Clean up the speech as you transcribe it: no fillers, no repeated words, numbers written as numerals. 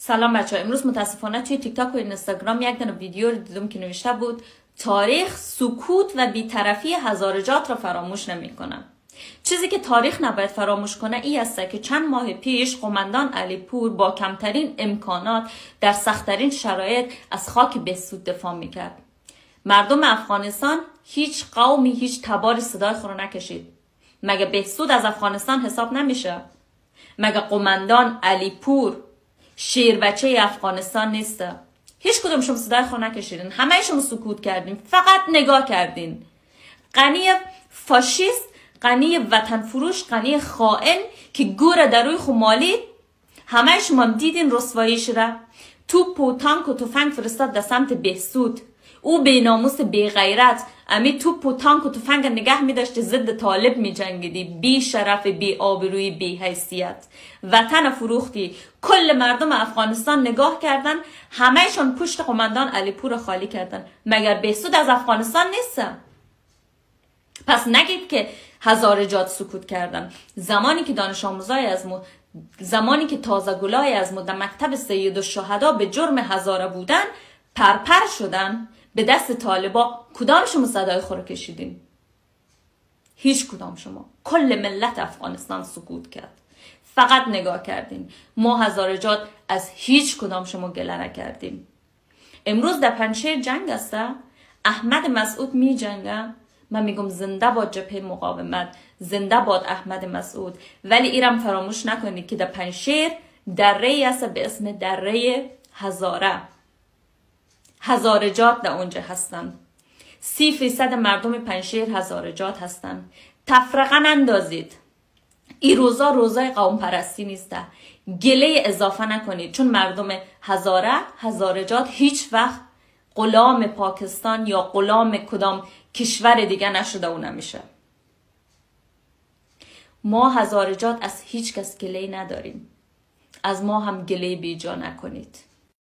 سلام بچه ها، امروز متاسفانه توی تیک تاک و اینستاگرام یک دونه ویدیو رو دیدم که نوشته بود تاریخ سکوت و بیطرفی هزارجات را فراموش نمی‌کنه. چیزی که تاریخ نباید فراموش کنه ای است که چند ماه پیش قمندان علیپور با کمترین امکانات در سختترین شرایط از خاک بهسود دفاع میکرد. مردم افغانستان هیچ قومی هیچ تباری صدای خود را نکشید. مگه بهسود از افغانستان حساب نمیشه؟ مگه قمندان علیپور شیر بچه افغانستان نیسته؟ هیچ کدوم شما صدای خود نکشیدین، همه شما سکوت کردین، فقط نگاه کردین. غنی فاشیست، غنی وطن فروش، غنی خائن که گور در روی خمالید، همه شما دیدین رسواییش را. توپ و تانک و تفنگ فرستاد در سمت بهسود. او بی ناموس بی غیرت امی توپ و تانک و تفنگ نگه می داشتی، ضد طالب می جنگیدی، بی شرف، بی آبرویی، بی حیثیت، وطن فروختی. کل مردم افغانستان نگاه کردن، همهشان پشت قمندان علیپور خالی کردن. مگر بهسود از افغانستان نیستم؟ پس نگید که هزارجات سکوت کردن. زمانی که دانش آموزای از ما، زمانی که تازه گلای از ما در مکتب سید الشهدا به جرم هزاره بودن پرپر شدن به دست طالبا، کدام شما صدای خور کشیدین؟ هیچ کدام شما. کل ملت افغانستان سکوت کرد، فقط نگاه کردین. ما هزارجات از هیچ کدام شما گله نکردیم. امروز در پنجشیر جنگ است، احمد مسعود می جنگه. من میگم زنده باد جبهه مقاومت، زنده باد احمد مسعود. ولی ایرم فراموش نکنید که در پنجشیر دره است به اسم دره هزاره. هزارجات در اونجا هستن. 30% مردم پنجشیر هزارجات هستن. تفرقه نندازید. این روزا روزای قوم پرستی نیسته. گله اضافه نکنید، چون مردم هزاره، هزارجات هیچ وقت غلام پاکستان یا غلام کدام کشور دیگه نشده و نمیشه. ما هزارجات از هیچ کس گله نداریم. از ما هم گله بیجا نکنید.